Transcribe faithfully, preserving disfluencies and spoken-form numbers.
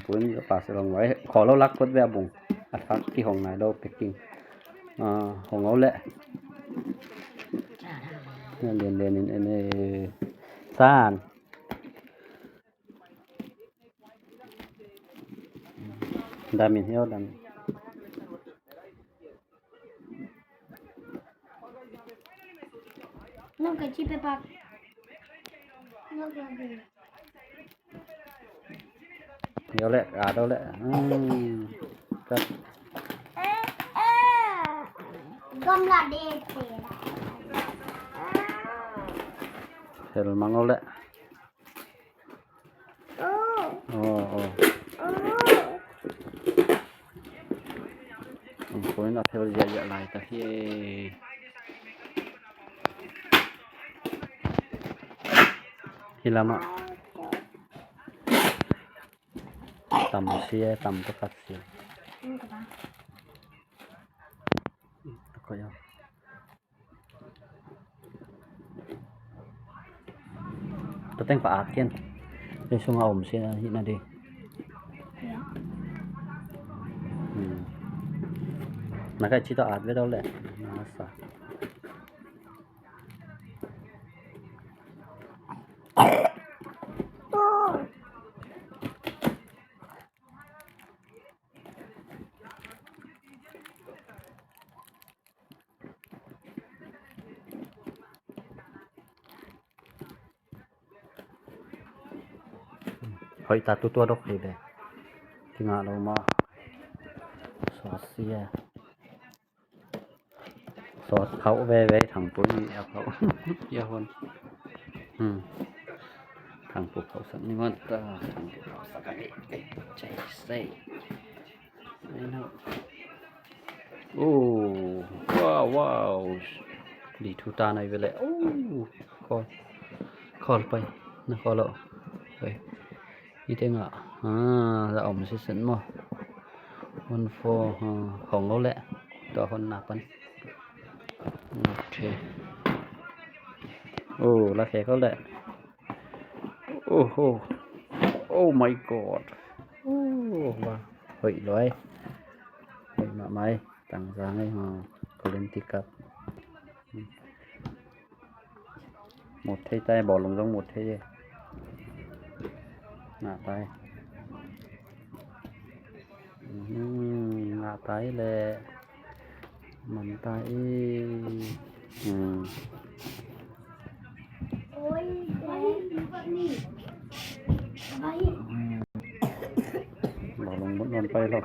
Pun yo pa se long wai. Kho lou lak phot ve a bung. A thak ki hong nai lou packing. Ah, hong lou le. Lian lian in en e. San. Dam in hiau dam. Nang ka chi pe pak. Nang ka chi. Yo le, a do le. Hmm. Ka. Gamla de te. Hel mang le. Oh, oh. Ang koin a thel zia zia lai ta hi. Hi lama. Tam sia, tam to khat sia. Ko ya. Tua teng pha at ken. Ei sunga om sia hi na di. Hmm. Na ka chi to at ve dau le. Na sa. Hoih ta tu tua dok hi be. Ki nga lo ma. So sia. So khau ve ve thang pu ni a khau. Ya hon. Hmm. Thang pu khau sak ni man ta. Thang pu khau sak ni. Chai sei. Ai no. Oh, wow, wow. Di thu ta nai vele. Oh, khol. Khol pai. Na khol lo. Pai. I te nga. Ah, la om si sen mo. One four, ah, hong lo le. Tua hon na pan. Okay. Oh, la khe khol le. Oh, oh. Oh my God. Oh, wow. Hoih loi. Hoih mahmah. Tang zang ai, ha. Quality cup. Mut thei tai, bawlung zong mut thei e. Nga tai. Mhm, nga tai le. Man tai. Hmm. Hmm. Bawlung mut non pai lo.